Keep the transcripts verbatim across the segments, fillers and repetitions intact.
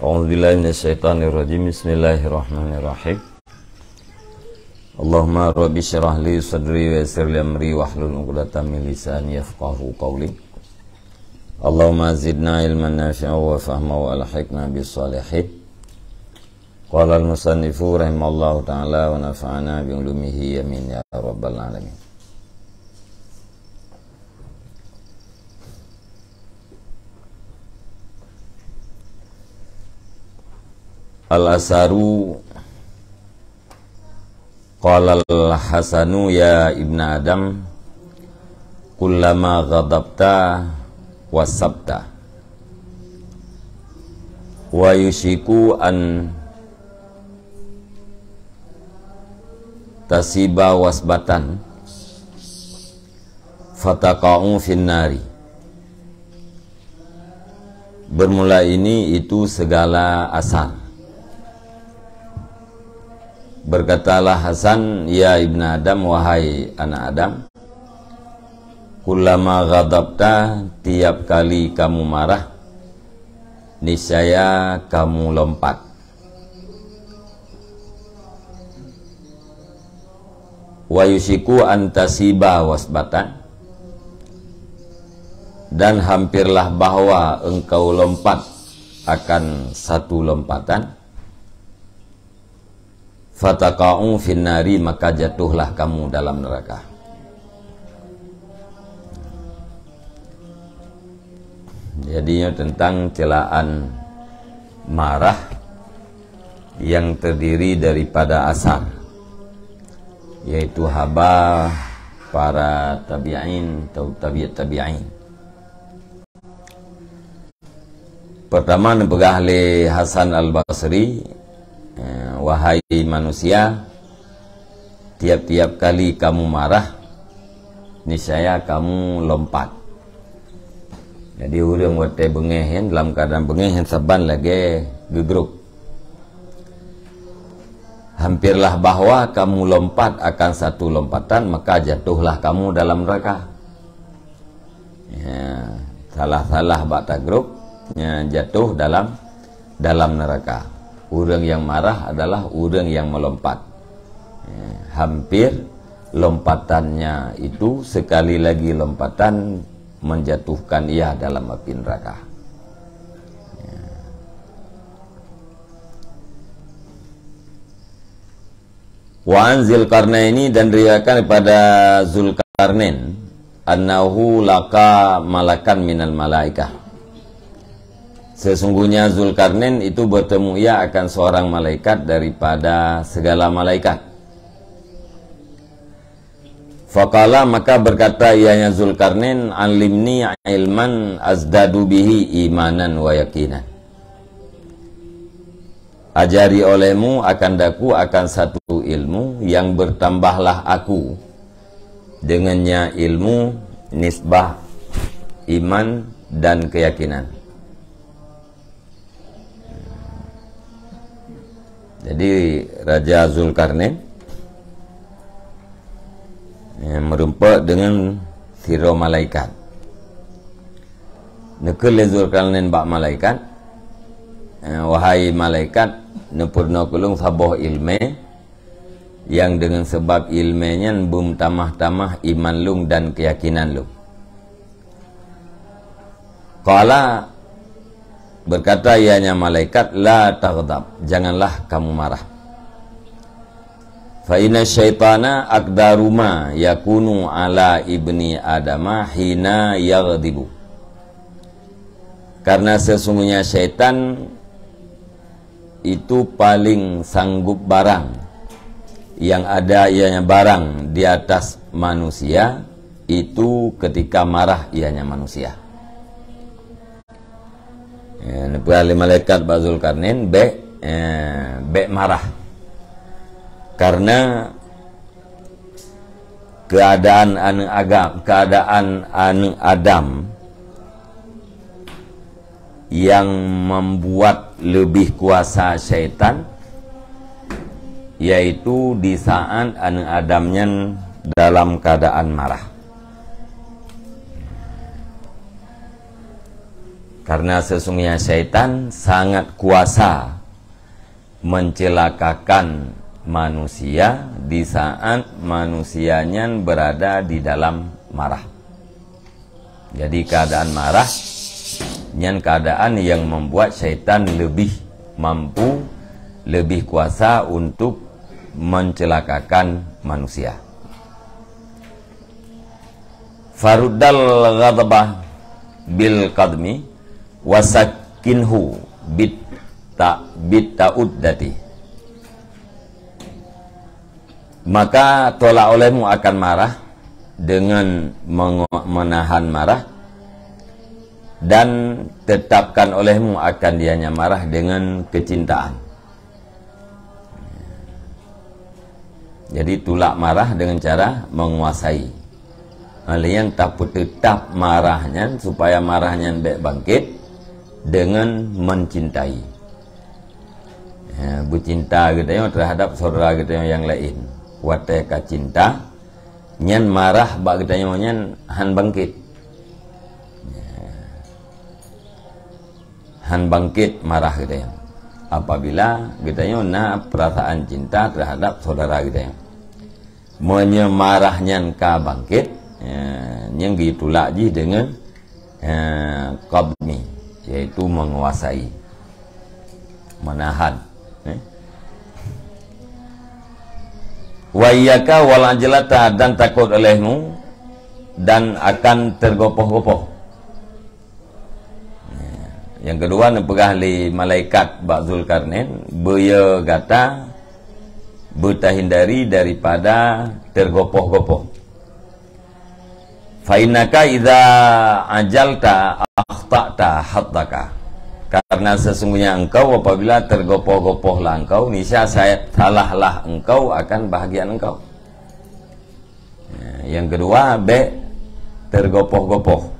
أعوذ بالله من الشيطان الرجيم. بسم الله الرحمن الرحيم. اللهم رب اشرح لي صدري ويسر لي أمري واحلل عقدة من لساني يفقهوا قولي. اللهم زدنا علما نافعا وفهما وألحقنا بالصالحين. قال المصنف رحمه الله تعالى ونفعنا بعلومه آمين يا رب العالمين. Al-asaru, qalal hasanu ya ibna Adam, kullama ghadabta wasabta, wa yushiku an tasiba wasbatan, fataqa'u finnari. Bermula ini itu segala asar. Berkatalah Hasan, ya ibna Adam, wahai anak Adam, kullama ghadabta, tiap kali kamu marah, niscaya kamu lompat. Wa yushiku an tasiba wasbatan, dan hampirlah bahwa engkau lompat akan satu lompatan, fataqa'u finnari, maka jatuhlah kamu dalam neraka. Jadinya tentang celaan marah yang terdiri daripada asar, yaitu haba para tabi'in atau tabi'ut tabi'in. Pertama, neupeugah lé Hasan Al-Basri, eh, wahai manusia, tiap-tiap kali kamu marah, niscaya kamu lompat. Jadi, ureuëng watée beungéh nyan, dalam keadaan beungéh nyan saban lagée geugrok. Hampirlah bahwa kamu lompat akan satu lompatan, maka jatuhlah kamu dalam neraka. Ya, salah-salah bak tagrok, ya, jatuh dalam, dalam neraka. Ureuëng yang marah adalah ureuëng yang melompat. Ya, hampir lompatannya itu sekali lagi lompatan menjatuhkan ia dalam api neraka. Ya. Wa an Zulkarnaini, dan diriwayatkan daripada Zulkarnain, annahu laqa malakan minal malaikah. Sesungguhnya Zulkarnain itu bertemu ia akan seorang malaikat daripada segala malaikat. Faqala, maka berkata ianya Zulkarnain, "Alimni ilman azdadu bihi imanan wa yaqinan." Ajari olehmu akan daku akan satu ilmu yang bertambahlah aku dengannya ilmu nisbah iman dan keyakinan. Jadi, Raja Zulkarnain, eh, meureumpok deungon sidroe malaikat. Neukheun lé Zulkarnain bak malaikat, eh, "Wahai malaikat, neupeurunoe keu lôn saboh iéleumé nyang deungon sabab iéleumé nyan beumeutamah-tamah iman lôn dan keuyakinan lôn." Qala, berkata ianya malaikat, "La taghdab, janganlah kamu marah. Fa inna syaitana aqdaru ma yakunu ala ibni Adama hina yaghdibu." Karena sesungguhnya syaitan itu paling sanggup barang yang ada ianya barang di atas manusia itu ketika marah ianya manusia. Ya, neupeugah lé malaikat bak Zulkarnain, "Bék, eh, bék marah. Karena keadaan aneuk agam, keadaan aneuk Adam yang membuat lebih kuasa syaitan, yaitu di saat aneuk Adam nyan dalam keadaan marah." Karena sesungguhnya syaitan sangat kuasa mencelakakan manusia di saat manusia nyan berada di dalam marah. Jadi, keadaan marah nyan keadaan yang membuat syaitan lebih mampu, lebih kuasa untuk mencelakakan manusia. Faruddal ghadaba bil kadmi wasakkinhu bit ta-, bit ta'uddati. Maka tolak olehmu akan marah dengan mengo-, menahan marah, dan tetapkan olehmu akan dianya marah dengan kecintaan. Jadi, tulak marah dengan cara menguasai. Laén tapeuteutap marah nyan supaya marah nyan bék bangkit dengan mencintai. Ya, beucinta geutanyoe terhadap saudara geutanyoe nyang laén. Watée ka cinta, nyan marah bak geutanyoe nyan han bangkit. Ya. Han bangkit marah geutanyoe apabila geutanyoe na perasaan cinta terhadap saudara geutanyoe. Meunyoe marah nyan ka bangkit, ya, nyan geutulak jih deungon, ya, qadmi, yaitu menguasai, menahan. Eh. Wa iyyaka wal ajlata, dan takut olehmu dan akan tergopoh-gopoh. Nyang keudua, neupeugah lé malaikat bak Zulkarnain, "Beuyeu gata beutahindari daripada teugopoh-gopoh. Fa innaka idza ajalta akhta'ta haddaka." Karena sesungguhnya engkau apabila teugopoh-gopoh lah engkau, niscaya sa-, salahlah engkau akan bahagian engkau. Ya, nyang keudua, bék teugopoh-gopoh.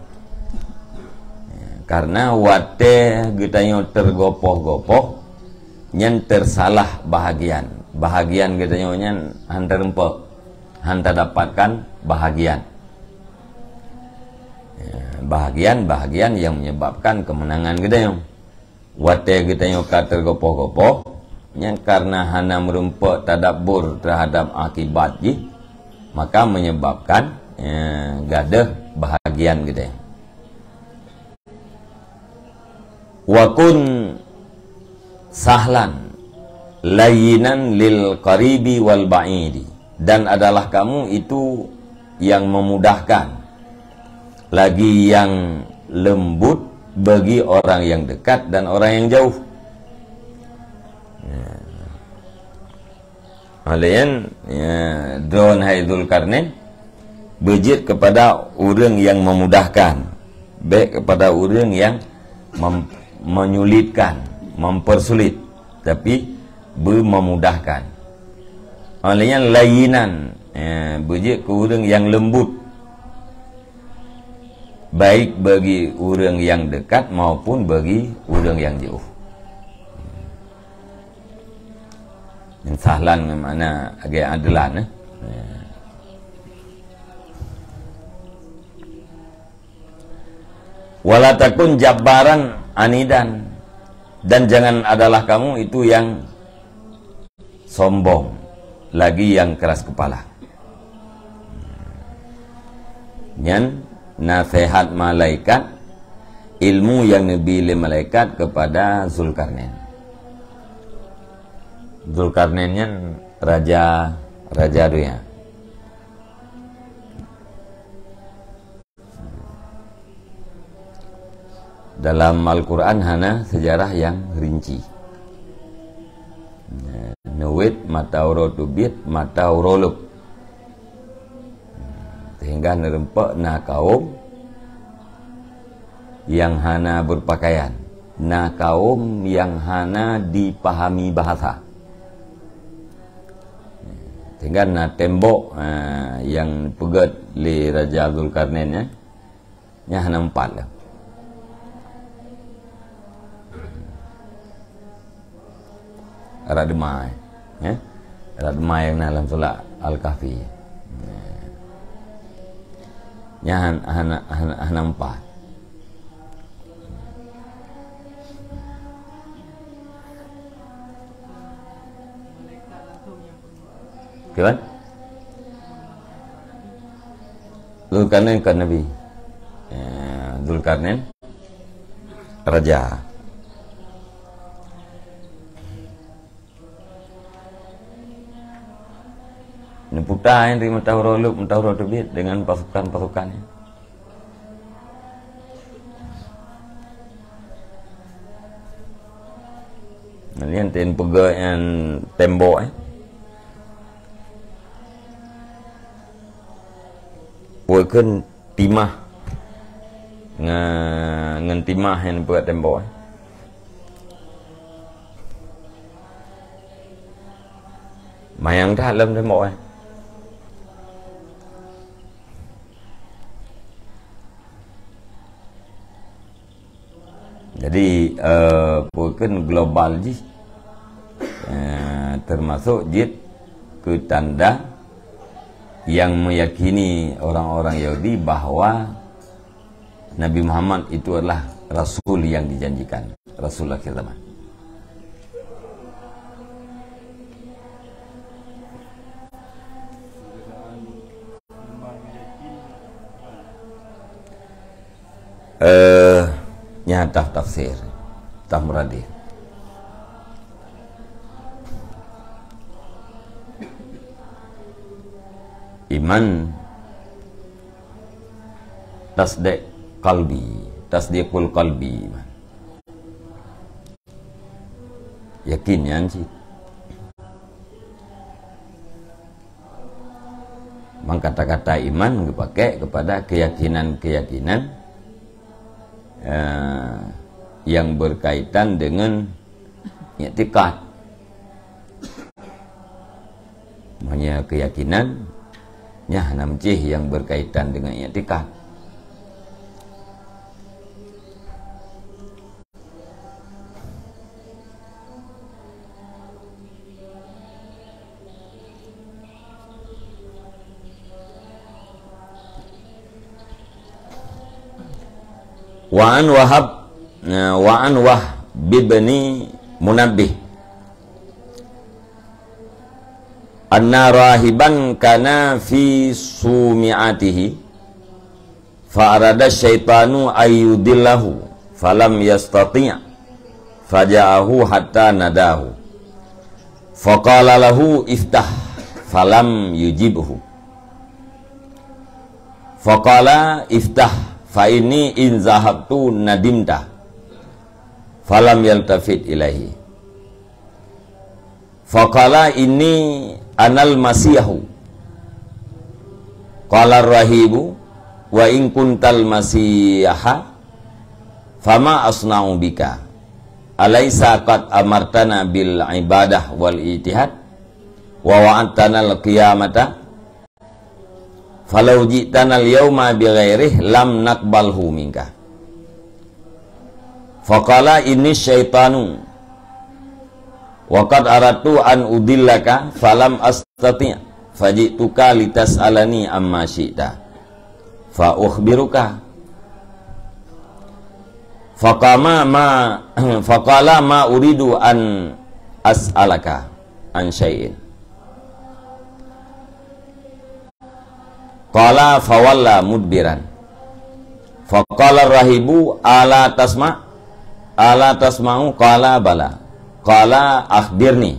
Ya, karena watée geutanyoe teugopoh-gopoh, nyan teusalah bahagian. Bahagian geutanyoe nyan han teurumpok, han tadapatkan bahagian. Ya, bahagian-bahagian yang menyebabkan kemenangan geutanyoe. Watée geutanyoe ka teugopoh-gopoh, nyan karena hana meurumpok tadabbur terhadap akibat jih, maka menyebabkan, eh, gadôh bahagian geutanyoe. Wa kun sahlan layyinan lil qaribi wal ba'idi. Dan adalah kamu itu yang memudahkan, lagi yang lembut bagi orang yang dekat dan orang yang jauh. Ya. Laén, ya, droen hai Zulkarnain, beujeuet kepada ureuëng yang memudahkan, bék kepada ureuëng yang mem-, menyulitkan, mempersulit, tapi beu memudahkan. Laén layyinan, ya, beujeuet keu ureuëng yang lembut, baik bagi ureuëng yang dekat maupun bagi ureuëng yang jauh. Nyang sahlan ngon makna agak adlan, eh. Ya. Wala takun jabbaran anidan, dan jangan adalah kamu itu yang sombong, lagi yang keras kepala. Nyan naseuhat malaikat, ilmu yang neubi lé malaikat kepada Zulkarnain. Zulkarnain nyan raja, raja dunia. Dalam Al-Quran hana sejarah yang rinci. Neuwet mata uroe teubiet, mata uroe leueb. Sehingga neurumpok na kaum yang hana berpakaian, na kaum yang hana dipahami bahasa. Sehingga na tembok, ha, nyang peugét lé Raja Zulkarnain, ya, nyan hana empat lah. Rot teuma, ya. Rot teuma nyang na lam surat Al-Kahfi. Nyan hana, hana, hana, hana empat. Siapa? Zulkarnain kan Nabi. Ya, Zulkarnain raja. Neuputa nyan dari mata uroe leueb, mata uroe teubiet dengan pasukan-pasukannya. Nyan teupeugah nyan tembok, eh. Peue kheun timah. Nge-, ngon timah nyan peugah tembok, eh. Manyang that lom tembok, eh. Jadi, eh, peue kheun global jih, eh, termasuk jeuet keu tanda yang meyakini orang-orang Yahudi bahwa Nabi Muhammad itu adalah rasul yang dijanjikan, rasul akhir zaman. Eh, nyan taf tafsir, taf muradi. Iman tasdiq qalbi, tasdiqul qalbi iman. Yakin nyan cit. Memang kata-kata iman geupakai kepada keyakinan-keyakinan, eh, yang berkaitan dengan iktikad. Maknanya keyakinan, nyan hana meucih yang berkaitan dengan iktikad. Wa an Wahab, wa an Wahb bin Munabbih, anna rahiban kana fi sumi'atihi, fa arada syaitanu ayyudillahu, falam yastati', faja'ahu hatta nadahu, faqala lahu iftah, falam yujibhu, faqala iftah, fa inni in zahabtu nadimta, falam yaltafit ilaihi. Faqala inni anal masihu. Qala rahibu, wa in kuntal masiha, fama asna'u bika? Alaisa qad amartana bil ibadah wal ijtihad, wa wa'adtana al qiyamata? Falau ji'tana al-yauma bighairih lam naqbalhu minka. Faqala inni syaitanu wa qad aradtu an udillaka falam astati', faji'tuka litas'alani amma syi'ta, fa ukhbiruka. Faqama ma, faqala ma uridu an as'alaka an syai'in. Qala fawalla mudbiran. Faqala rahibu, ala tasma'? Ala tasma'u? Qala bala. Qala akhbirni,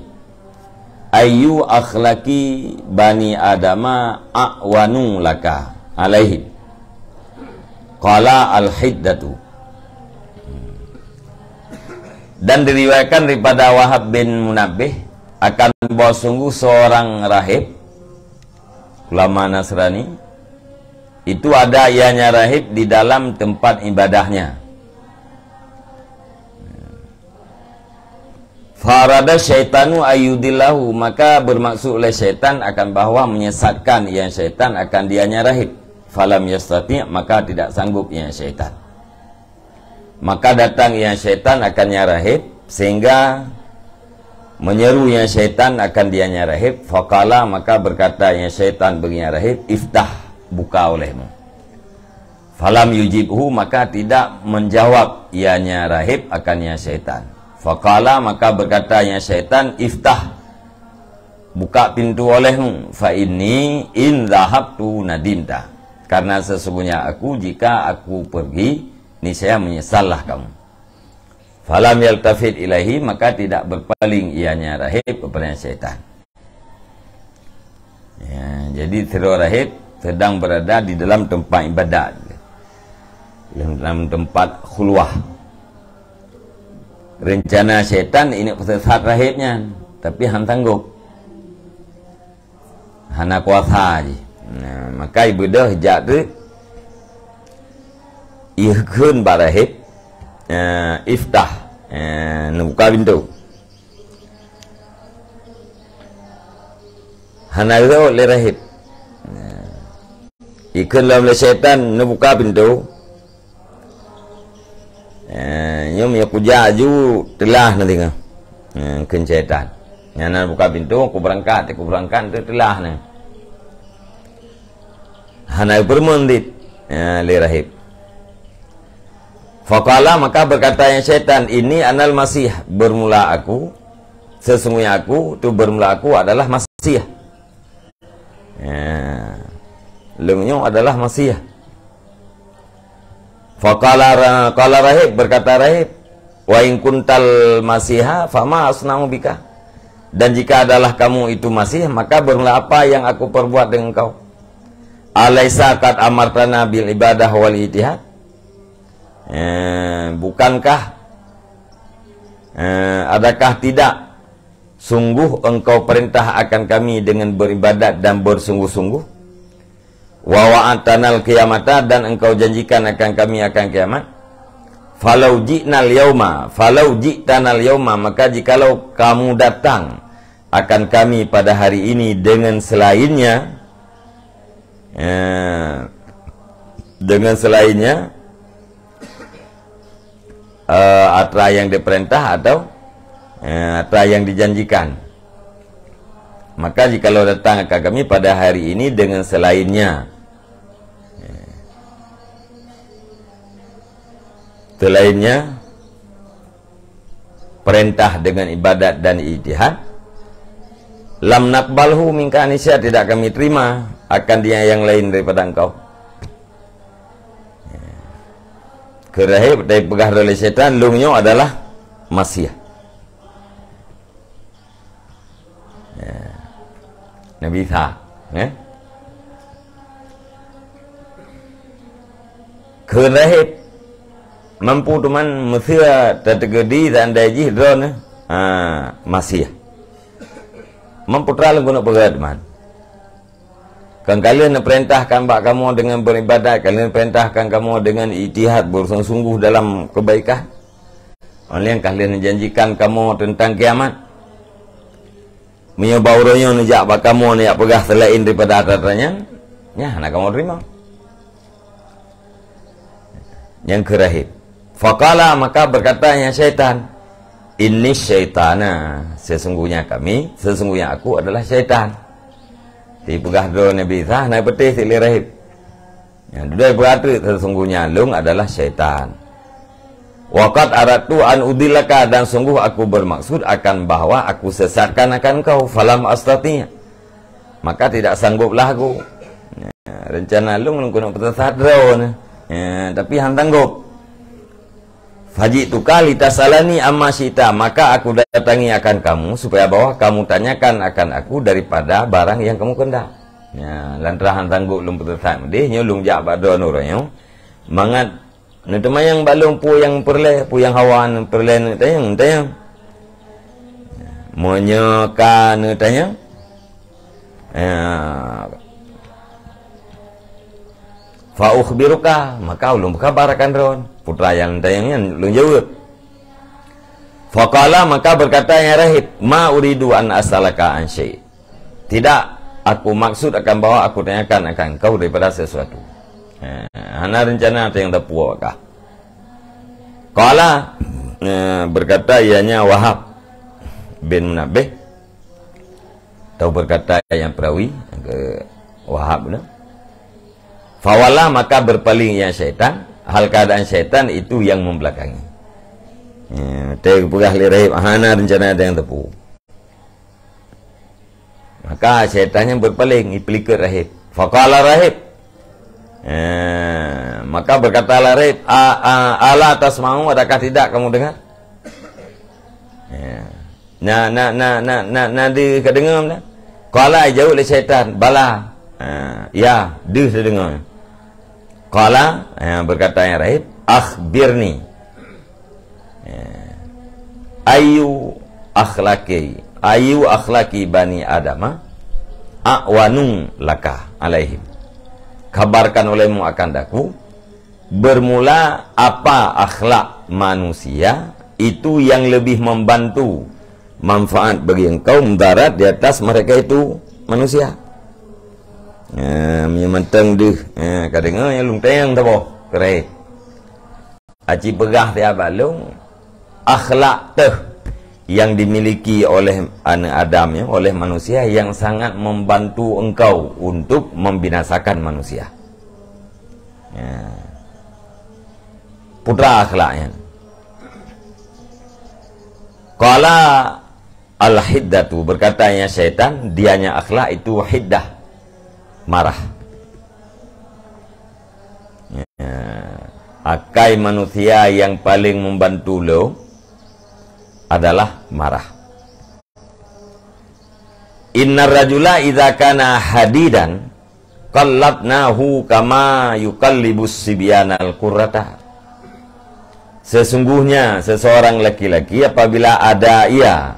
ayyu akhlaqi bani adama a'wanu laka alaihim? Qala al-hiddatu. Dan diriwayatkan daripada Wahab bin Munabbih akan bahwa sungguh seorang rahib ulama Nasrani, itu ada ianya rahib di dalam tempat ibadahnya. Farada syaitanu ayyudillahu, maka bermaksud oleh syaitan akan bahwa menyesatkan ianya syaitan akan dianya rahib. Falam yastati', maka tidak sanggup ianya syaitan. Maka datang ianya syaitan akan ianya rahib, sehingga menyeru ianya syaitan akan dianya rahib. Faqala, maka berkata ianya syaitan bagi ianya rahib, iftah, buka olehmu. Falam yujibhu, maka tidak menjawab ianya rahib akan ianya syaitan. Faqala, maka berkata ianya syaitan, iftah, buka pintu olehmu, fa inni in dhahabtu nadimta. Karena sesungguhnya aku, jika aku pergi, niscaya menyesallah kamu. Falam yaltafit ilaihi, maka tidak berpaling ianya rahib kepada syaitan. Ya, jadi sidroe rahib sedang berada di dalam tempat ibadat, dalam tempat khulwah. Rencana syaitan ini peusesat rahib nyan, tapi han sanggob. Hana kuasa jih. Nah, maka ibeudôh jak teuk, ikheun bak rahib, eh, "Iftah," eh, neubuka pintoe. Hana rhot lé rahib. Nah, ikheun lom lé syaitan neubuka pintoe. Eh, nyoe meunyoe kujak aju, teulah na singoh. Eh, kheun syaitan. Nyan na buka pintoe, ku beurangkat, ku beurangkat, teu-, teulah na. Hana peurumoh dit, eh, lé rahib. Faqala, maka berkatanya syaitan, "Inni anal Masih, bermula aku, sesungguhnya aku, tu bermula aku adalah Masih." Ya. Lôn nyoe adalah Masih. Faqala ra-, qala rahib, berkata rahib, "Wa in kuntal Masiha, fama asna'u bika?" Dan jika adalah kamu itu Masih, maka bermula apa yang aku perbuat dengan kau? Alaisa qad amartana bil ibadah wal ijtihad? Eh, bukankah, eh, adakah tidak sungguh engkau perintah akan kami dengan beribadat dan bersungguh-sungguh? Wa wa'adtanal qiyamata, dan engkau janjikan akan kami akan kiamat. Falau ji'nal yauma, falau ji'tanal yauma, maka jikalau kamu datang akan kami pada hari ini dengan selainnya, eh, dengan selainnya, eh, atra yang diperintah atau, eh, atra yang dijanjikan. Maka jikalau datang akan kami pada hari ini dengan selainnya, eh, selainnya perintah dengan ibadat dan ijtihad, lam naqbalhu minka nisya, tidak kami terima akan dia yang lain daripada engkau. Kheun rahib, tapi peugah lé syaitan, lôn nyoe adalah Masih. Ya. Nabi Isa, ya. Kheun rahib, mampu teuma meuseu tateukeudi seandai jih droeneuh, ha, Masih. Mampu teuma lôn keuneuk peugah teuma. Kan ka lheueh neupeurintahkan bak kamoe deungon beuribadat, ka lheueh neupeurintahkan kamoe deungon ijtihad, beusungguh-sungguh dalam keubaikan. Óh lheueh nyan ka lheueh neujanjikan kamoe teuntang kiamat. Meunyoe bak uroe nyoe neujak bak kamoe neujak peugah seulaén daripada atra-atra nyan, nyan hana kamoe teurimong. Nyang keurahé. Faqala, maka berkatanya syaitan, "Inni syaitana, sesungguhnya kami, sesungguhnya aku adalah syaitan." Dipeugah droe Nabi Isa, hana peutéh cit lé rahib. Nyang dudoe beurati, "Sesungguhnya lôn adalah syaitan. Wa qad aradtu an udillaka, dan sungguh aku bermaksud akan bahwa aku sesatkan akan kau, falam astati'." Maka tidak sangguplah aku. Ya, rencana lôn, lôn keuneuk peusesat droeneuh. Ya, tapi han sanggob. Faji'tuka litas'alani amma syi'ta, maka aku datangi akan kamu supaya bahwa kamu tanyakan akan aku daripada barang yang kamu kehendak. Ya, lantaran han sanggob lôn peusesat meudeh, nyoe lôn jak bak droeneuh uroe nyoe. Mangat Neuteumayang bak lôn peue nyang peureulée, peue nyang hawa peureulée neutanyong, neutanyong. Meunyoe ka neutanyong, ya, fa ukhbiruka, maka ulôn beukhabar akan droen. Peue nyang neutanyong nyan lôn jaweueb. Faqala, maka berkata nyang rahib, "Ma uridu an as'alaka an syai'." Tidak aku maksud akan bahwa aku tanyakan akan engkau daripada sesuatu. Eh, hana rencana teuh nyang tapuwoe kah. Qala, eh, berkata ianya Wahab bin Munabbih, atau berkata nyang perawi, ke Wahab tu. Fawalla, maka berpaling ia syaitan, hal keadaan syaitan itu yang membelakangi. Eh, teuh peugah lé rahib, hana rencana teuh nyang tapuwoe. Maka syaitan nyan berpaling, ipeulikot rahib. Faqala rahib. Eh, maka berkatalah rahib, "A, a, ala tasma'u, adakah tidak kamu dengar?" Ya. Na, na, na, na, na, na deuh ka deungoe dah? Qala, jaweueb lé syaitan, "Bala." Ha, ya, deuh teudeungoe. Qala, ha, berkata nyang rahib, "Akhbirni." Ha. "Ayu akhlaqi, ayu akhlaqi bani Adama a'wanu laka alaihim." Kabarkan olehmu akan daku, bermula apa akhlak manusia itu yang lebih membantu manfaat bagi engkau, mudarat di atas mereka itu manusia. Ha, meunyoe mantong deuh, ha, ka deungoe nyang lôn tanyong saboh, keu rahib. Aci peugah siat bak lôn, akhlak teuh yang dimiliki oleh aneuk Adam nyoe, oleh manusia yang sangat membantu engkau untuk membinasakan manusia. Ya. Peue akhlak nyan? Qala al-hiddatu, berkatanya syaitan, dianya akhlak itu hiddah, marah. Ya. Akai manusia yang paling membantu lôn adalah marah. "Innar rajula idza kana hadidan qallatnahu kama yuqallibus sibyanal qurrata." Sesungguhnya seseorang laki-laki apabila ada ia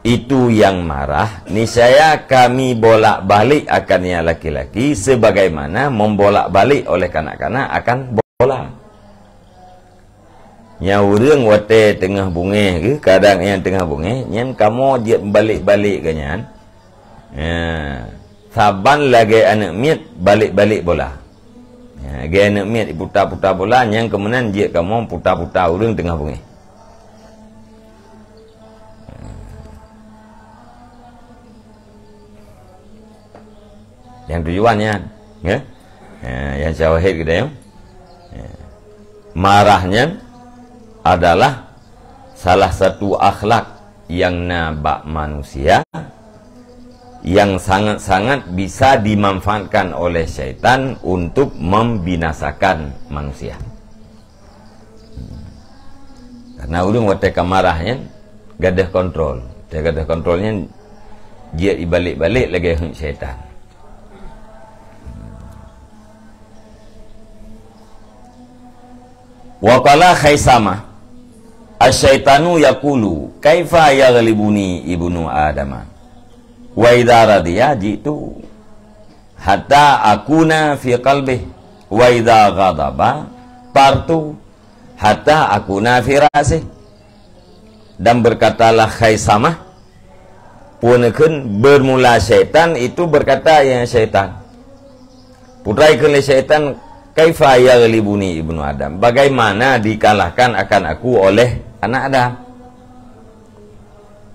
itu yang marah, niscaya kami bolak-balik akan ia laki-laki sebagaimana membolak-balik oleh kanak-kanak akan bola. Nyan ureuëng watée teungoh bungéh geuh, kadang nyang teungoh bungéh, nyan kamoe jeuet balek-balek geuh nyan. Ha, saban lagée aneuëk miet balek-balek bola. Ha, lagée aneuëk miet iputa-puta bola, nyan keumeunan jeuet kamoe puta-puta ureuëng teungoh bungéh. Nyang tujuan nyan, ya. Ha, nyang syawahid geutanyoe. Ya. Marah nyan adalah salah satu akhlak nyang na bak manusia yang sangat-sangat bisa dimanfaatkan oleh syaitan untuk membinasakan manusia. Karena ureuëng watée ka marah nyan gadôh kontrol. Watée gadôh kontrol nyan jeuet ibalek-balek lagée heuet syaitan. Wa qala Khaisamah, "Asyaitanu yaqulu, kaifa yaghlibuni ibnu Adama? Wa idza radiya ji'tu hatta akuna fi qalbih, wa idza ghadaba tartu hatta akuna fi ra'sih." Dan berkatalah Khaisamah, pun kheun bermula syaitan itu berkata, ya syaitan. Putra ikheun lé syaitan, "Kaifa yaghlibuni ibnu Adam? Bagaimana dikalahkan akan aku oleh anak Adam?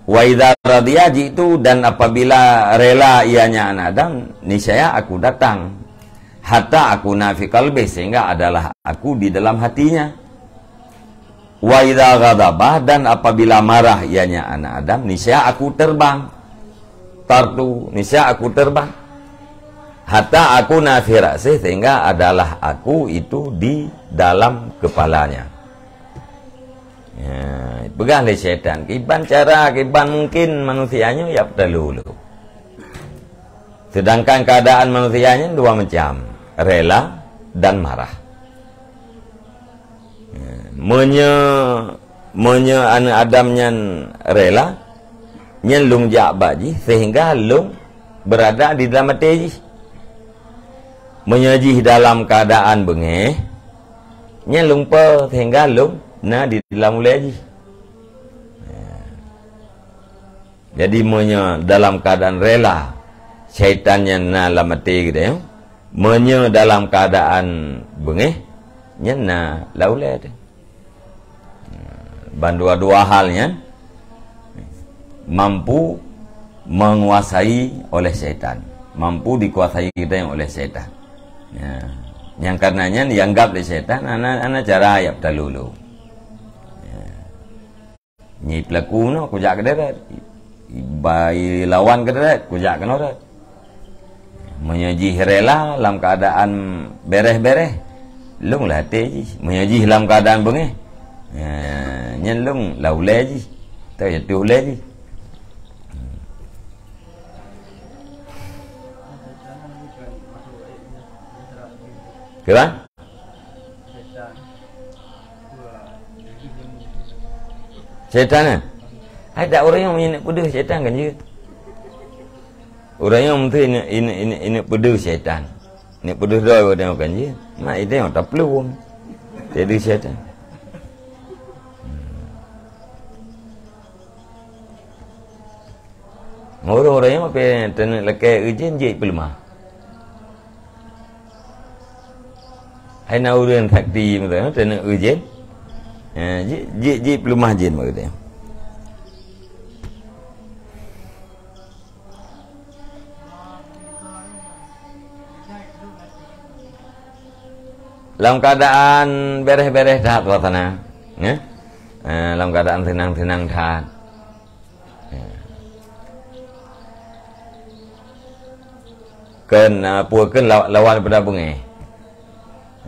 Wa idza radiya ji'tu, dan apabila rela ianya anak Adam, niscaya aku datang. Hatta akuna fi qalbih, sehingga adalah aku di dalam hatinya. Wa idza ghadaba, dan apabila marah ianya anak Adam, niscaya aku terbang. Tartu, niscaya aku terbang. Hatta akuna fi ra'sih, sehingga adalah aku itu di dalam kepalanya." Ya, peugah lé syaitan, kiban cara, kiban mungkin manusia nyoe ya peutalo lom. Sedangkan keadaan manusia nyan dua macam, rela dan marah. Ya, meunyoe, meunyoe aneuk Adam nyan rela, nyan lôn jak bak jih sehingga lôn berada di dalam até jih. Meunyoe jih dalam keadaan beungéh, nyan lôn po sehingga lôn na di dalam ulée jih. Ya. Jadi, meunyoe dalam keadaan rela, syaitan nyan na lam até geutanyoe, meunyoe dalam keadaan beungéh, nyan na lam ulée teuh. Bandua-dua hal nyan mampu menguasai oleh syaitan, mampu dikuasai geutanyoe oleh syaitan. Ya. Nyang karena nyan dianggap lé syaitan hana, hana cara jak peutalo lom. Ya. Nyi peulaku nyoe kujak keuderet. Bai lawan keudroe, kujak keunoe rot. Meunyoe jih rela lam keuadaan bereh-bereh, lôn lah até jih. Meunyoe jih lam keuadaan beungéh, ya, nyan lôn lah ulée jih. Tau jatuh ulée jih. Kira? Syaitan, eh? Hai, dak ureuëng nyang meuneuk peudeuh syaitan kan jeuet. Ureuëng nyang meuteue ineuk, ineuk, ineuk, ineuk peudeuh syaitan. Ineuk peudeuh droe ureuëng kan jeuet. Mak idéh nyang taplueng. Jadi syaitan. Ureuëng-ureuëng nyang pih taneuk lakée ujeuen jeuet peuleumah. Hai na ureuëng sakti meuteumé taneuk ujeuen. Eh, jeuet, jeuet, jeuet peuleumah jeuet maksud nyan. Lam keuadaan bereh-bereh that suasana, ya. Eh, lam keuadaan seunang-seunang that. Ya. Kheun, eh, peue kheun law-, lawan daripada beungéh.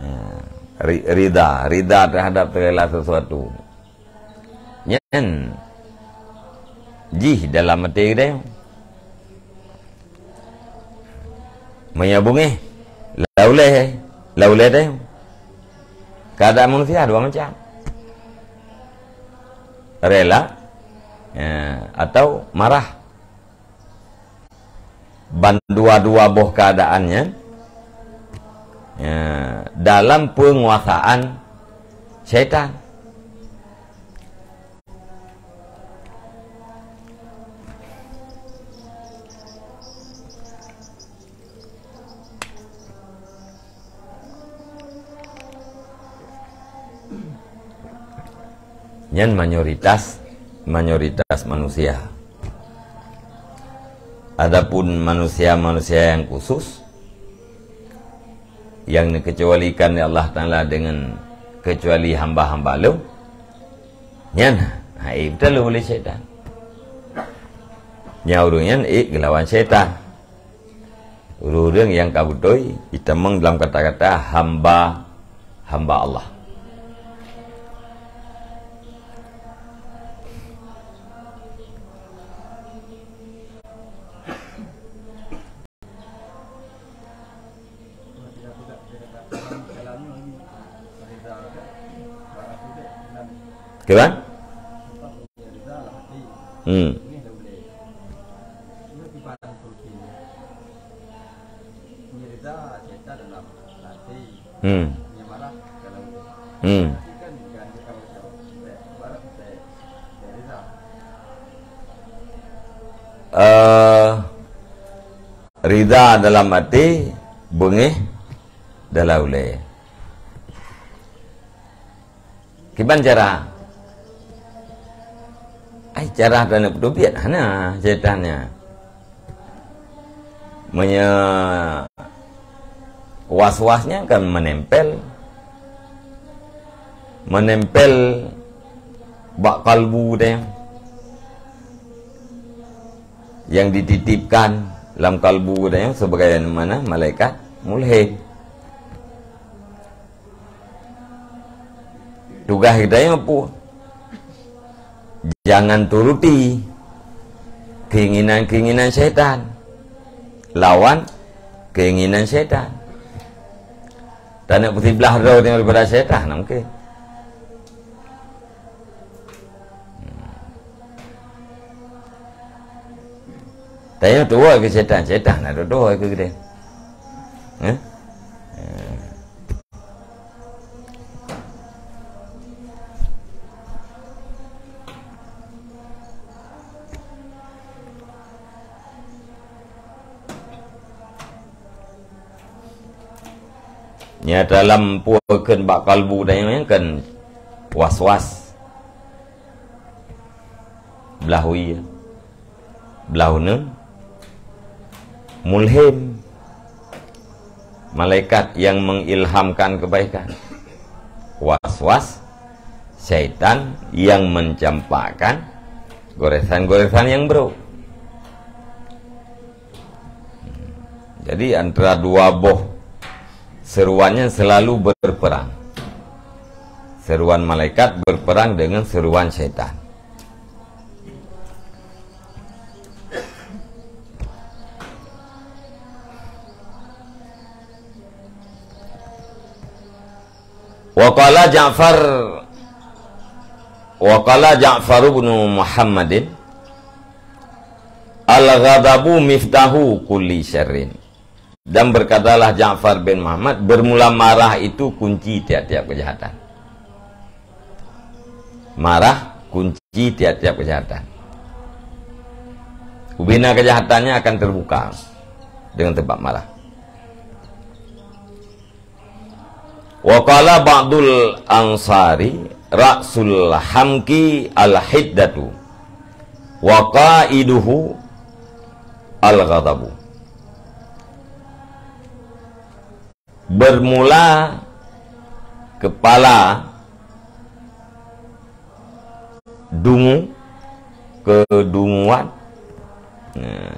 Eh, ri-, rida, rida terhadap segala sesuatu. Nyan jih dalam até geutanyoe. Meunyoe beungéh, laulée, laulée tanyoe. Keuadaan manusia dua macam. Rela, ya, atau marah. Ban dua-dua boh keuadaan nyan, ya, dalam peunguasaan syaitan. Nyan mayoritas, mayoritas manusia. Adapun manusia-manusia yang khusus, yang dikecualikan oleh Allah Taala dengan kecuali hamba-hamba Lôn, nyan, ha, eh, beutôi lé syaitan. Nyan ureuëng nyan, eh, geulawan syaitan. Ureuëng nyang ka beutôi jitamong dalam kata-kata hamba, hamba Allah. Kiban? Hmm. Hmm. Hmm. Eh, rida dalam até, beungéh dalam ulée. Kiban cara? Ai, cara taneuk peuteubiet hana syaitan nyan. Meunyoe was-was nyan kan menempel, menempel bak kalbu teuh, nyang dititipkan lam kalbu teuh sebagaimana malaikat mulhim. Tugaih geutanyoe peue? Jangan turuti keinginan-keinginan syaitan. Lawan keinginan syaitan. Taneuk peusiblah droe daripada syaitan, hana mungkin. Tanyoe tuwoe keu syaitan, syaitan na tuwoe keu geutanyoe. Eh? Eh. Nyata lam peue kheun bak kalbu tanyoe nyan kan was-was. Blah wie. Blah uneun, mulhim, malaikat yang mengilhamkan kebaikan, was-was, syaitan yang mencampakkan goresan-goresan yang buruk. Jadi, antara dua boh seruan nyan selalu berperang. Seruan malaikat berperang dengan seruan syaitan. Wa qala Ja'far, wa qala Ja'far ibnu Muhammadin, "Al-ghadabu miftahu kulli syarrin." Dan berkatalah Ja'far bin Muhammad, "Bermula marah itu kunci tiap-tiap kejahatan." Marah kunci tiap-tiap kejahatan. Ubena kejahatannya akan terbuka dengan sebab marah. Wa qala ba'dul ansari, "Ra'sul hamki al-hiddatu, wa qaiduhu al-ghadabu." Bermula kepala dungu, kedunguan, nah,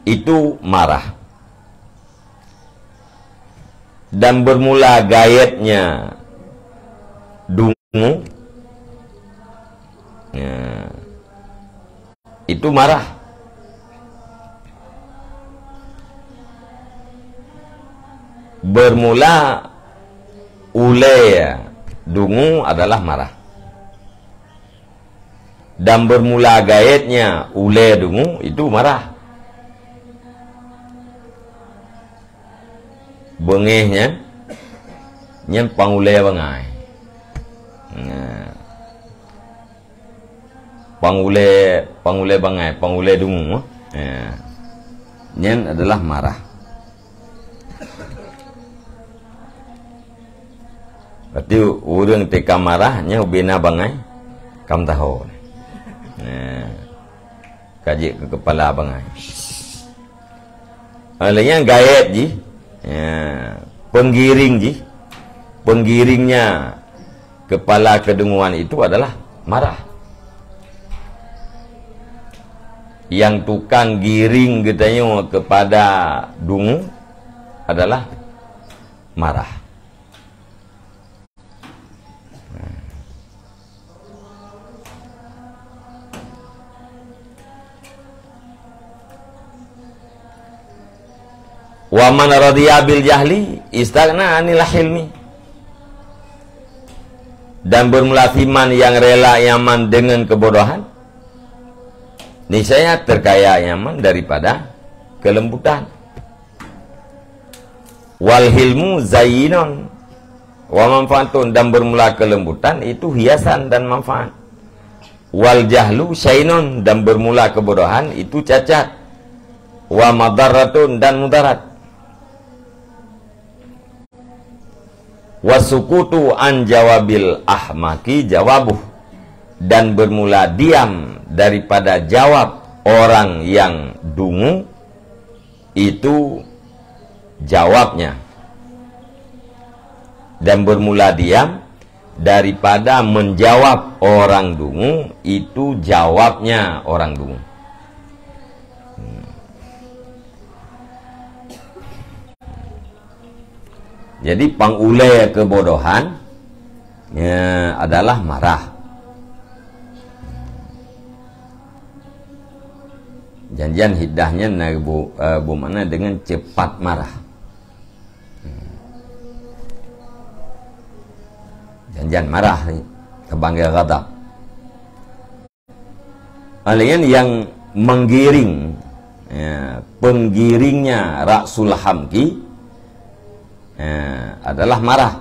itu marah. Dan bermula gayetnya dungu, ya, itu marah. Bermula ulée dungu adalah marah. Dan bermula gayetnya ulée dungu itu marah. Beungéh nyan, nyan pangulée bangai. Nah. Pangulée, pangulée bangai, pangulée dungu. Nah. Nyan adalah marah. Berarti ureuëng teuka marah, nyan ubena bangai, kam taho. Nah. Ka jeuet keu kepala bangai. Lheueh nyan gayet jih, ya, penggiring jih, penggiringnya kepala kedunguan itu adalah marah. Yang tukang giring geutanyoe kepada dungu adalah marah. Wa man radiya bil jahli istaghna anil hilmi. Dan bermula siman yang rela nyaman dengan kebodohan, niscaya terkaya nyaman daripada kelembutan. Wal hilmu zayyinun wa manfaatun, dan bermula kelembutan itu hiasan dan manfaat. Wal jahlu syainun, dan bermula kebodohan itu cacat. Wa madarratun, dan mudarat. Wasukutu an jawabil ahmaki jawabuh, dan bermula diam daripada jawab orang yang dungu itu jawabnya, dan bermula diam daripada menjawab orang dungu itu jawabnya orang dungu. Hmm. Jadi pangulée kebodohan, ya, adalah marah. Janjian hiddahnya na bu, eh, bu makna dengan cepat marah. Janjian marah ni, kebanggil ghadab. Laén yang menggiring, ya, penggiringnya Rasul Hamki, ya, adalah marah.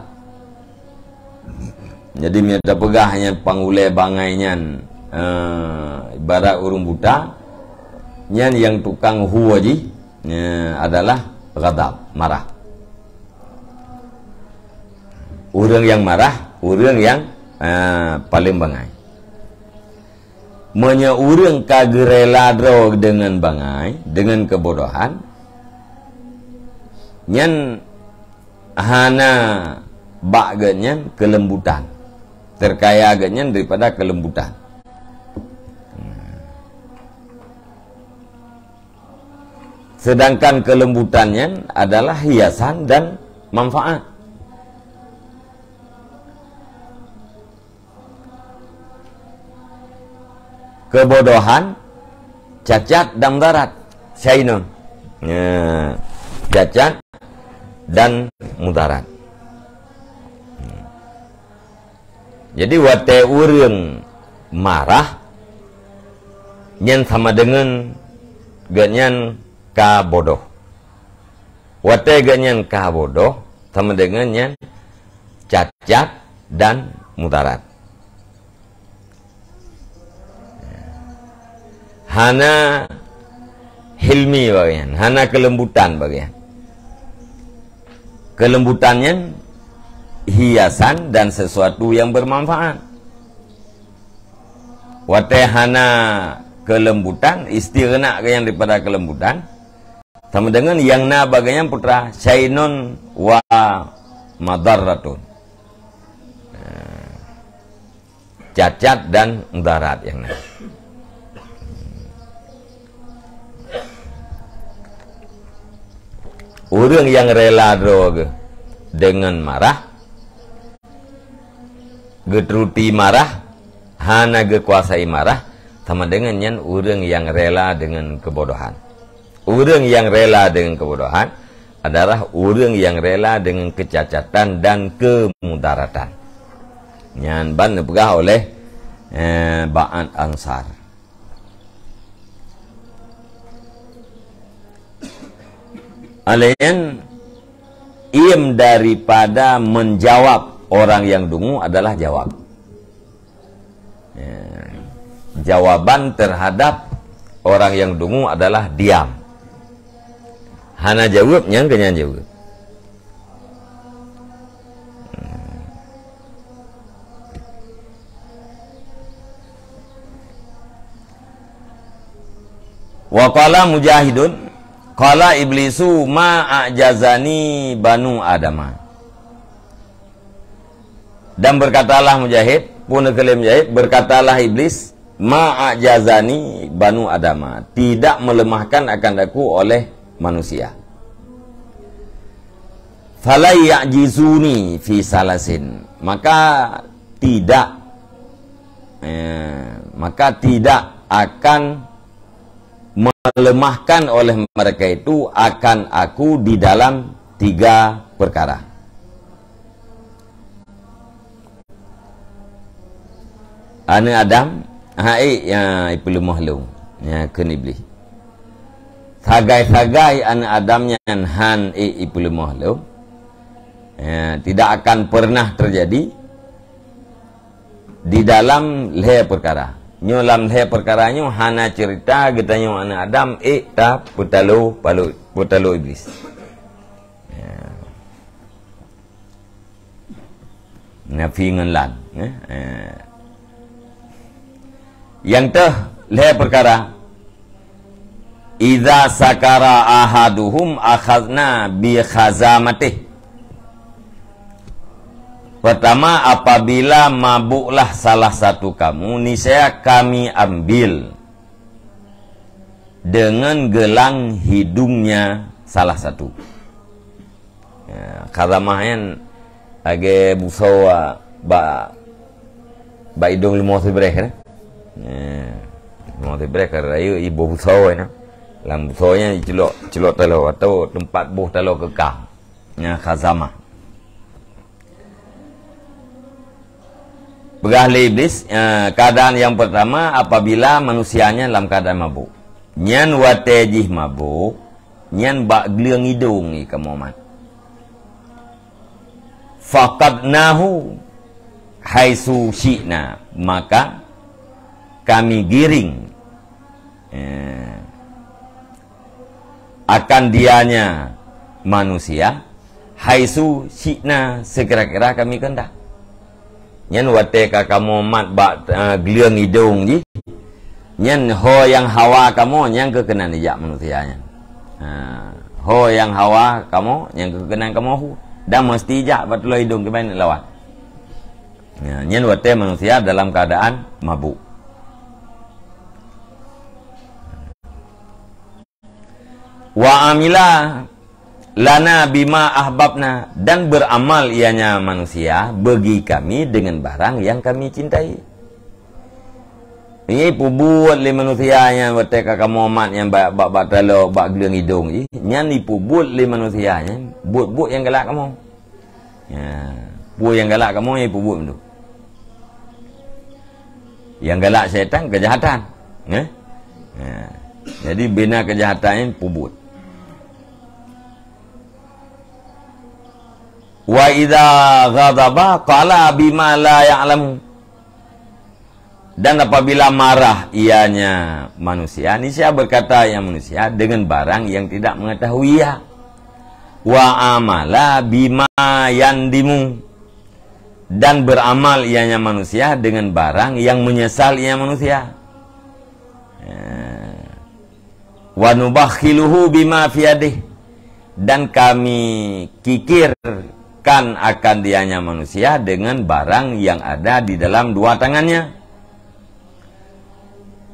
Jadi, meunyoe tapeugah nyan pangulée bangai nyan, eh, ibarat ureuëng buta, nyan nyang tukang hue jih, eh, adalah ghadab, marah. Ureuëng nyang marah, ureuëng nyang, eh, paleng bangai. Meunyoe ureuëng ka geurela droe deungon bangai, deungon keubodohan, nyan hana bak geuhnyan keulembutan. Teukaya geuhnyan daripada keulembutan. Sedangkan kelembutan nyan adalah hiasan dan manfaat. Kebodohan, cacat dan mudarat. Syainun. Ya, cacat dan mudarat. Jadi watée ureuëng marah, nyan sama deungon geuhnyan ka bodoh. Watée geuhnyan ka bodoh, sama deungon nyan cacat dan mudarat. Hana hilmi bagian, hana kelembutan bagian. Kelembutan nyan hiasan dan sesuatu yang bermanfaat. Watée hana kelembutan, istighna geuhnyan daripada kelembutan, sama deungon nyang na bagian putra syainun wa madarratun. Cacat dan mudarat nyang na. Ureuëng nyang rela droe geuh deungon marah, geuturuti marah, hana geukuasai marah, sama deungon nyan ureuëng nyang rela deungon kebodohan. Ureuëng nyang rela deungon kebodohan adalah ureuëng nyang rela deungon kecacatan dan kemudaratan. Nyan ban neupeugah oleh, eh, Ba'an Ansar. Alaian im daripada menjawab orang yang dungu adalah jawab. Ya. Jawaban terhadap orang yang dungu adalah diam. Hana jaweueb, nyang keu nyan jaweueb. Wa qala Mujahidun, qala Iblisu ma a'jazani banu Adama. Dan berkatalah Mujahid, pun keulim Mujahid, berkatalah Iblis, ma a'jazani banu Adama, tidak melemahkan akan aku oleh manusia. Falai ya'jizuni fi salasin, maka tidak, eh, maka tidak akan melemahkan oleh mereka itu akan aku di dalam tiga perkara. Aneuëk Adam, ha ék, ya, ipeuleumah lôn. Ya, kheun Iblih. Sagai-sagai aneuëk Adam nyan han ék ipeuleumah lôn. Ya, tidak akan pernah terjadi di dalam lhée perkara. Nyoe lam lhée perkara nyoe hana cerita geutanyoe aneuëk Adam ék tapeutalo palo, peutalo Iblih. Ya. Nafi ngon lan, eh? Eh. Nyang teuh lhée perkara, "Idza sakara ahaduhum akhadna bi khazamatih." Pertama, apabila mabuklah salah satu kamu, niscaya kami ambil dengan gelang hidungnya salah satu. Ya, khazamah nyan lagée busoe bak, bak idong leumo sibreh kan? Ya, leumo sibreh ka rayeuk iboh busoe nyan. Lam busoe nyan icelok, celok taloe atau teumpat boh taloe keu kah. Nyan khazamah. Peugah lé Iblih, eh, keadaan yang pertama apabila manusia nyan lam keadaan mabuk. Nyan watée jih mabuk, nyan bak gleueng idong i kamoe mat. Faqadnahu haitsu syi'na, maka kami giring, eh, akan dianya manusia, haitsu syi'na, sekira-kira kami keundak. Nyan watée ka kamoe mat bak, eh, gleueng idong jih, nyan ho nyang hawa kamoe nyang keu keunan ijak manusia nyan. Ha, ho nyang hawa kamoe nyang keu keunan kamoe hu. Dan meusti ijak bak tuloe idong keubai neuk lawan. Ya, nyan watée manusia dalam keadaan mabuk. Wa amila lana bima ahbabna, dan beramal ianya manusia bagi kami dengan barang yang kami cintai. Ini peubuet lé manusia nyan watée ka kamoe mat nyan bak, bak, bak taloe, bak gleueng idong jih. Nyan ipeubuet lé manusia nyan buet-buet nyang galak kamoe. Ya, peue nyang galak kamoe nyang ipeubuet mandum. Nyang galak syaitan keujahatan. Eh? Ya. Jadi bina keujahatan nyan peubuet. Wa idza ghadaba qala bima la ya'lamu. Dan apabila marah ianya manusia, niscaya berkata ia manusia dengan barang yang tidak mengetahui ia. Wa amala bima yandimu. Dan beramal ianya manusia dengan barang yang menyesal ia manusia. Ya. Wa nubakhiluhu bima fi yadih, dan kami kikirkan akan dianya manusia dengan barang yang ada di dalam dua tangannya.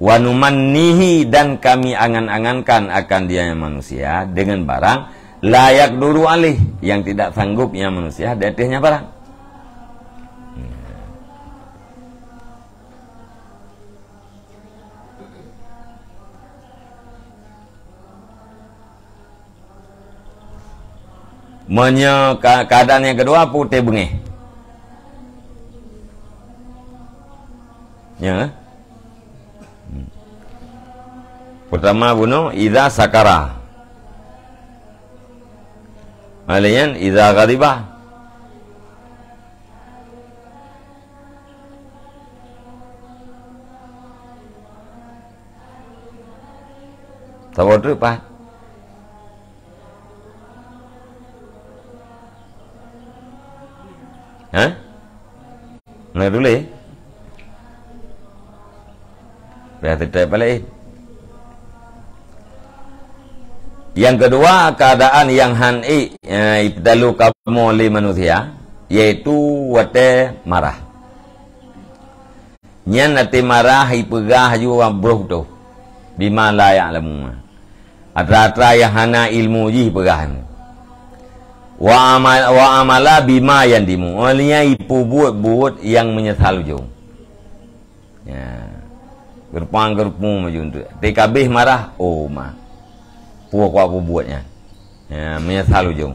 Wa numannihi, dan kami angan-angankan akan dianya manusia dengan barang la yaqduru alaih, yang tidak sanggup ia manusia di atasnya barang. Meunyoe ka-, keadaan nyang keudua, putéh beungéh. Ya. Hmm. Pertama bunoe, idza sakara. Laén nyan, idza ghadiba. Saboh treuk paih. Hah? Na tuléh? Dah teutap balik. Nyang keudua, keadaan nyang han ék, eh, ipeudalu kamoe lé manusia, yaitu watée marah. Nyan até marah ipeugah laju broh toh, bima la ya'lamu. Atra-atra nyang hana ilmu jih peugah nyan. Wa amal, wa amala bima yandimu. Óh lheueh nyan ipeubuet buet nyang meunyeusal ujong. Ya. Geureumpang-geureumpung maju untuk. Tika habéh marah, oh ma. Peue kuat peubuet nyan. Ya, meunyeusal ujong.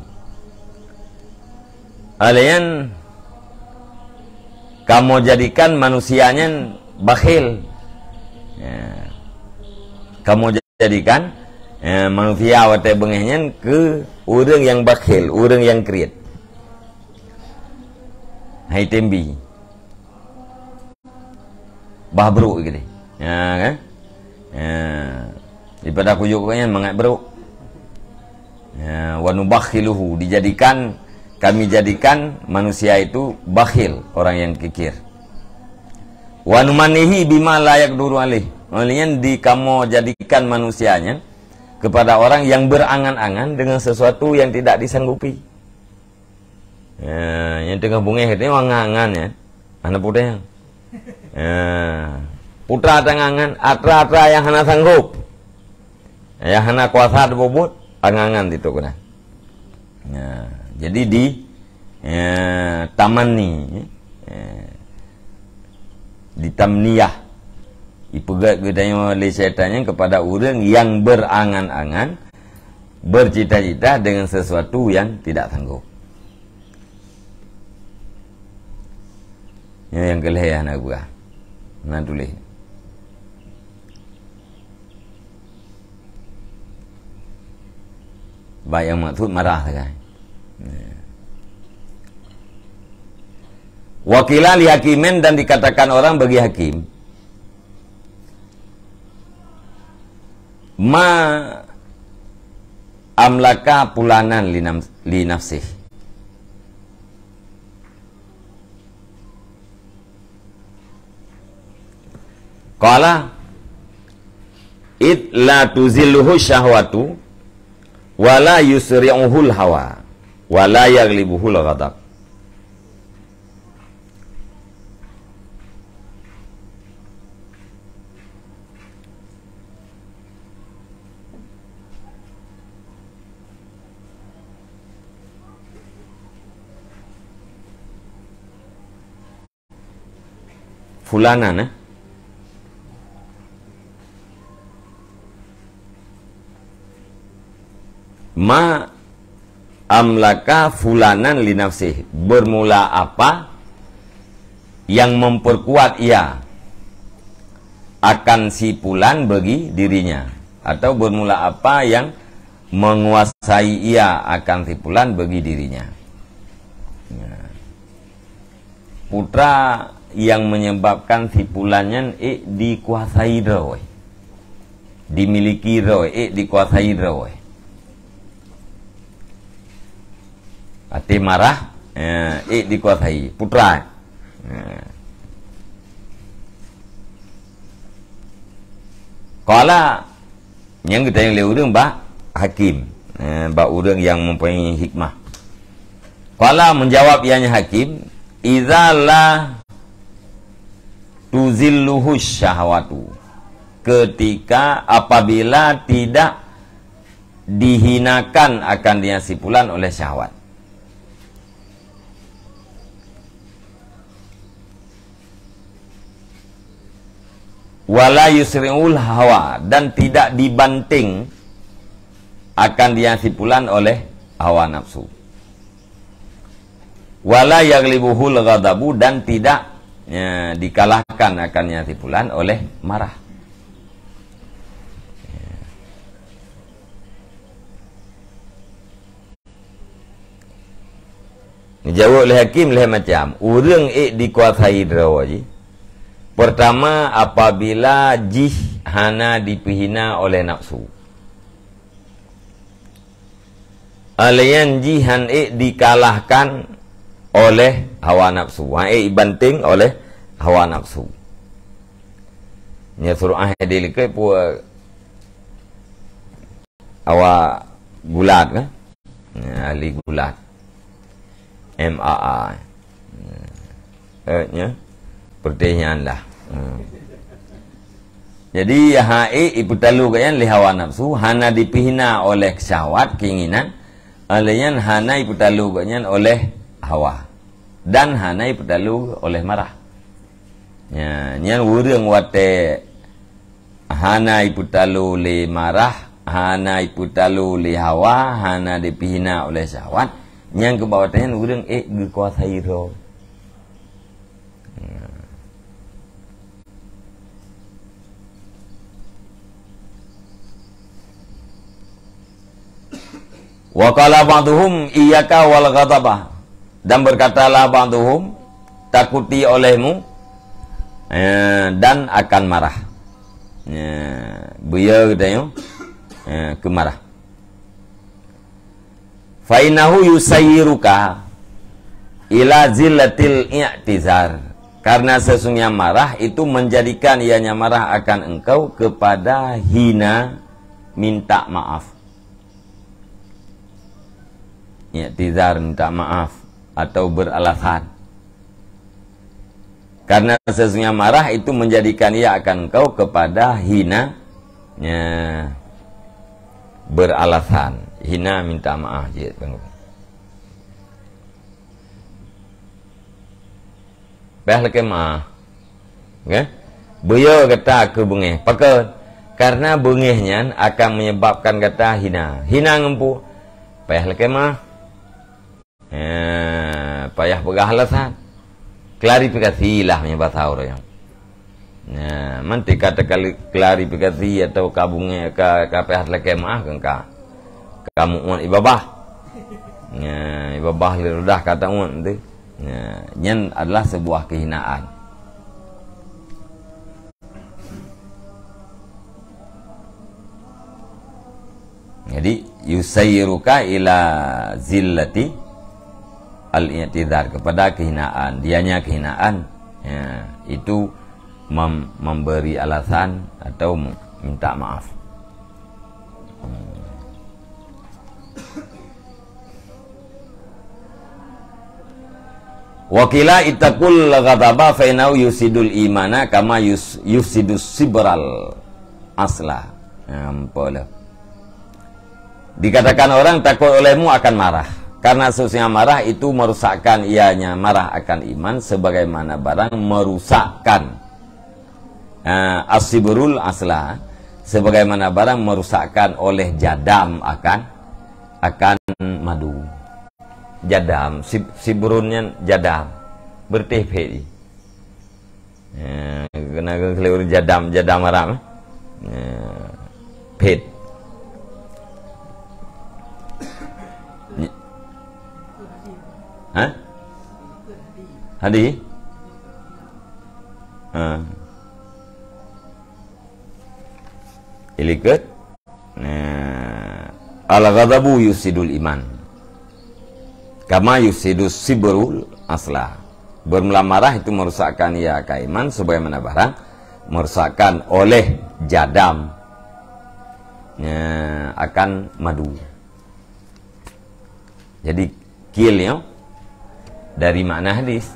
Óh lheueh nyan, kamoe jadikan manusia nyan bakhil. Ya. Kamoe jadikan, ya, manusia watée beungéh nyan keu ureuëng nyang bakhil, ureuëng nyang kriet. Hai tembi. Bah brok geude. Ya kan? Ya. Daripada kujok keu nyan mangat brok. Ya, wa nubakhiluhu, dijadikan, kami jadikan manusia itu bakhil, orang yang kikir. Wa numannihi bima la yaqduru alaih. Maksudnya di kamoe jadikan manusia nyan kepada orang yang berangan-angan dengan sesuatu yang tidak disanggupi. Ya, nyang teungoh beungéh teuh angan-angan nyan. Hana putéh. Ya. Putra tangan-angan, atra-atra nyang hana sanggup. Nyang hana kuasa teupeubeuet, angan-angan situ keunan. Ya, jadi di, ya, tamanni, ya. Ditamniyah. Ipeugét geutanyoe lé syaitan nyan kepada ureuëng nyang berangan-angan bercita-cita dengan sesuatu yang tidak sanggup. Nyoe nyang keu lhée hana geupeugah. Na tuléh. Baik nyang maksud marah sagai. Wa qila li hakimin, dan dikatakan orang bagi hakim, ma amlaka fulanan li nam-, li nafsih. Qala, id la tuzilluhu syahwatu, wa la yusri'uhul hawa, wa la yaghlibuhul ghadab. fulanan, eh? Ma amlaka fulanan li nafsih, bermula apa yang memperkuat ia akan si fulan bagi dirinya, atau bermula apa yang menguasai ia akan si fulan bagi dirinya. Nah. Putra yang menyebabkan si fulan nyan ék dikuasai droe. Dimiliki droe, ék dikuasai droe. Até marah, eh, ék dikuasai. Putra. Eh. Qala, nyang geutanyong lé ureuëng bak hakim, eh, bak ureuëng nyang mempunyai hikmah. Qala, menjawab ianya hakim, "Idza la tuzilluhu syahwatu." Ketika, apabila tidak dihinakan akan dia si fulan oleh syahwat. Wala yusri'ul hawa, dan tidak dibanting akan dia si fulan oleh hawa nafsu. Wala yaghlibuhul ghadabu, dan tidak, ya, dikalahkan akan dia si fulan oleh marah. Dijaweueb lé hakim lhée macam. Ureuëng ék dikuasai droe jih. Pertama, apabila jih hana dipeuhina oleh nafsu. Aleuyan jih han ék dikalahkan oleh hawa nafsu. Han ék ibanting oleh hawa nafsu. Nya suruh ah di likot pue awak gulat kan? Nya, ahli gulat. M A A. Eh, nya. Pertanyaan lah. Hmm. Jadi, ha ék ipeutalu gobnyan lé hawa nafsu, hana dipeuhina oleh syahwat, keinginan, aleuyan hana ipeutalu gobnyan oleh hawa. Dan hana ipeutalu oleh marah. Nya, nyan ureuëng watée hana ipeutalu lé marah, hana ipeutalu lé hawa, hana dipeuhina oleh syahwat, nyang keuba watée nyan ureuëng ék geukuasai droe. Wa qala ba'duhum, "Iyyaka wal ghadaba." Dan berkatalah ba'duhum, "Takuti olehmu, eh, dan akan marah." Ya, beu yo geutanyoe, eh, keu marah. "Fa innahu yusayyiruka ila zillatil i'tizar." Karena sesungguhnya marah itu menjadikan ianya marah akan engkau kepada hina minta maaf. I'tizar, minta maaf atau beralasan. Karena sesungguhnya marah itu menjadikan ia akan engkau kepada hina, ya, beralasan. Hina minta maaf jih. Payah lakée meu'ah. Okey? Beu yo gata keu beungéh. Pakon? Karena beungéh nyan akan menyebabkan gata hina. Hina ngon peue? Payah lakée meu'ah. Eh, payah peugah alasan. Klarifikasi lah meunyoe basa ureuëng. Nah, man tika teuka klarifikasi atau ka beungéh, ka, ka payah lakée meu'ah kan ka. Ka mu'uet ibabah. Nah, ibabah lé rudah ka tauet tu. Nah, nyan adalah sebuah kehinaan. Jadi, yusayyiruka ila zillati al-i'tizar, kepada kehinaan, dianya kehinaan. Ya, itu mem-, memberi alasan atau minta maaf. Hmm. Wa qila ittaqul ghadaba fa innahu yufsidul imana kama yus-, yufsidus sibral asla. Nampak lah. Dikatakan orang, "Takut olehmu akan marah." Karena sesungguhnya marah itu merusakkan, ianya marah akan iman, sebagaimana barang merusakkan, eh, as-sibrul asla, sebagaimana barang merusakkan oleh jadam akan, akan madu. Jadam, sib-, sibrun nyan jadam. Beureutéh phét jih. Eh, keunan keuh keuleue jadam, jadam Arab, eh. Eh, phét. Hah? Hadi? Ha. Ilikot. Nah, al-ghadabu yusidul iman. Kama yusidus sibrul asla. Bermula marah itu merusakkan ia akan iman, sebagaimana barang merusakkan oleh jadam, ya, akan madu. Jadi, kiel nyoe dari makna hadis.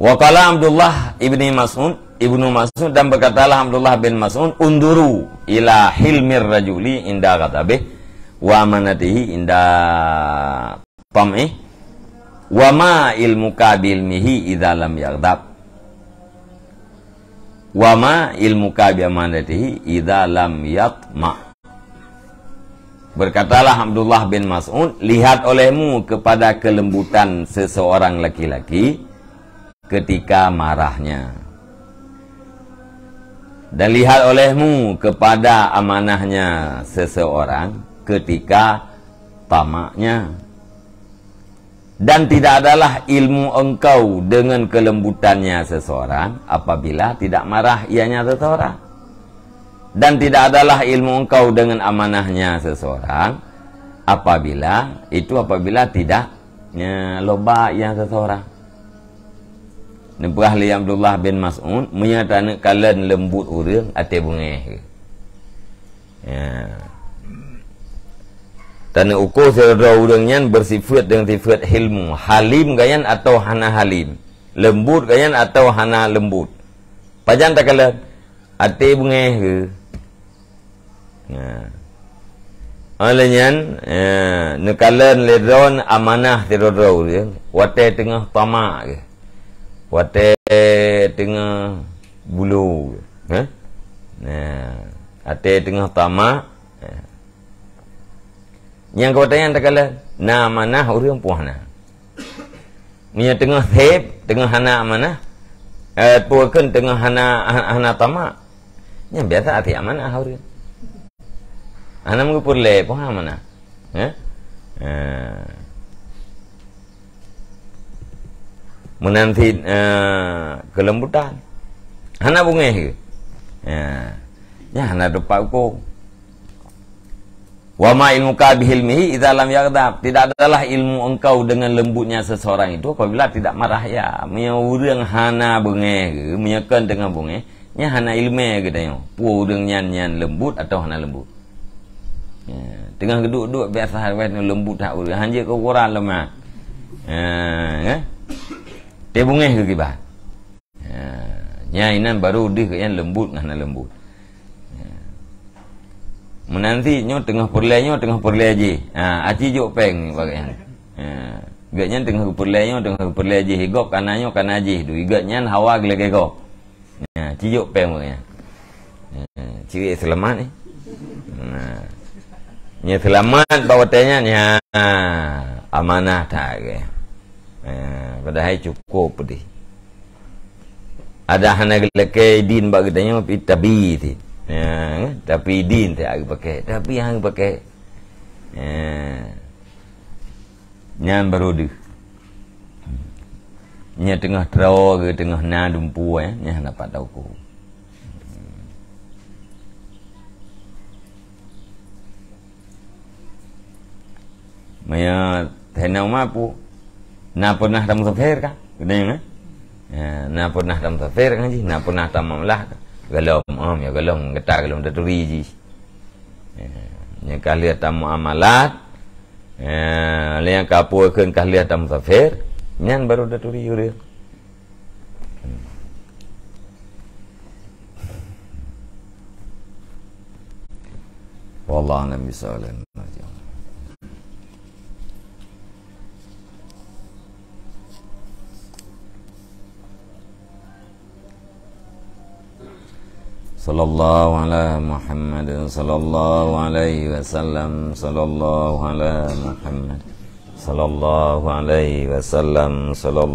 Wa qala Abdullah ibni Mas'ud, Ibnu Mas'ud, dan berkatalah Abdullah bin Mas'ud, "Unduru ila hilmir rajuli inda ghadabih, wa amanatihi inda tam'ih, wa ma ilmuka bi ilmihi idza lam yaghdab, wa ma ilmuka bi amanatihi idza lam yatma." Berkatalah Abdullah bin Mas'ud, "Lihat olehmu kepada kelembutan seseorang laki-laki ketika marahnya, dan lihat olehmu kepada amanahnya seseorang ketika tamaknya. Dan tidak adalah ilmu engkau dengan kelembutannya seseorang apabila tidak marah ianya seseorang. Dan tidak adalah ilmu engkau dengan amanahnya seseorang apabila, itu apabila tidak, ya, loba ia seseorang." Neupeugah lé Abdullah bin Mas'ud, "Meunyoe taneuk kalon leumbut ureuëng, até beungéh." Ya. Taneuk ukoe sidroe ureuëng nyan bersifeuet deungon sifeuet hilmu. Halim gobnyan atawa hana halim? Leumbut gobnyan atawa hana leumbut? Pajan takalon? Até beungéh keu? Nah. Oleh nyan, ya, neukalon lé droe amanah sidroe-droe ureuëng, watée teungoh tamak geuh. Watée teungoh bulo geuh. Ha? Nah, watée teungoh tamak, ya. Nyang keu watée nyan takalon, na amanah ureuëng peue hana. Meunyoe teungoh sép, teungoh hana amanah, eh, peue kheun teungoh hana, hana tamak. Nyan biasa até amanah ureuëng. Hana meugeupeureulee peue amanah. Eh? Eh. Meunan cit, eh, keulembutan. Hana beungéh keu? Ya. Nyan hana teupeu ukoe. "Wa ma ilmuka bihilmihi idza lam yaghdab." Tidak adalah ilmu engkau dengan lembutnya seseorang itu apabila tidak marah ia. Meunyoe ureuëng hana beungéh keu, meunyoe kon teungoh beungéh, nyan hana iéleumé geutanyoe. Peue ureuëng nyan, nyan leumbut atawa hana leumbut. Ya, teungoh geuduek-duek biasa wéh leumbut that ureuëng. Hanjeuet keu ukuran leumah. Ya, kan? Teubeungéh keu kiban. Ha, nyan inan baru deuh gobnyan leumbut ngon hana leumbut. Ha. Meunan cit nyoe teungoh peureulée nyoe teungoh peureulée jih. Ha, aci jok péng bak gobnyan. Ha, gobnyan teungoh peureulée nyoe teungoh peureulée jih. Gob kana nyoe kana jih. Dui gobnyan hawa geulagée gob. Ha, ci jok péng bak gobnyan. Ha, ci seulamat ni. Nah. Nyoe seulamat bak watée nyan, nyan amanah that geuh. Ha, padahai cukôp peudeh. Ada hana geulakée idin bak geutanyoe, tapi tabi cit. Ya, tapi idin cit hana geupaké. Tapi hana geupaké. Ya. Nyan baru deuh. Nyan teungoh troe geuh, teungoh na dumpeue, ya. Nyan hana pat tauko. Meunyoe hana mampu, na peunah tamusafir ka? Keudeh, eh? Ya, na peunah tamusafir ka jih, na peunah tamamlah ka? Golom, om, ya golom, gata golom taturi jih. Ya. Nyang ka lheueh tamuamalat, eh, lé nyang ka peue kheun ka lheueh tamusafir, nyan baru taturi ureueng. Wallahu a'lam bishawab. Sallallahu ala Muhammad, sallallahu alaihi wasallam, sallallahu ala Muhammad, sallallahu alaihi wasallam, sallallahu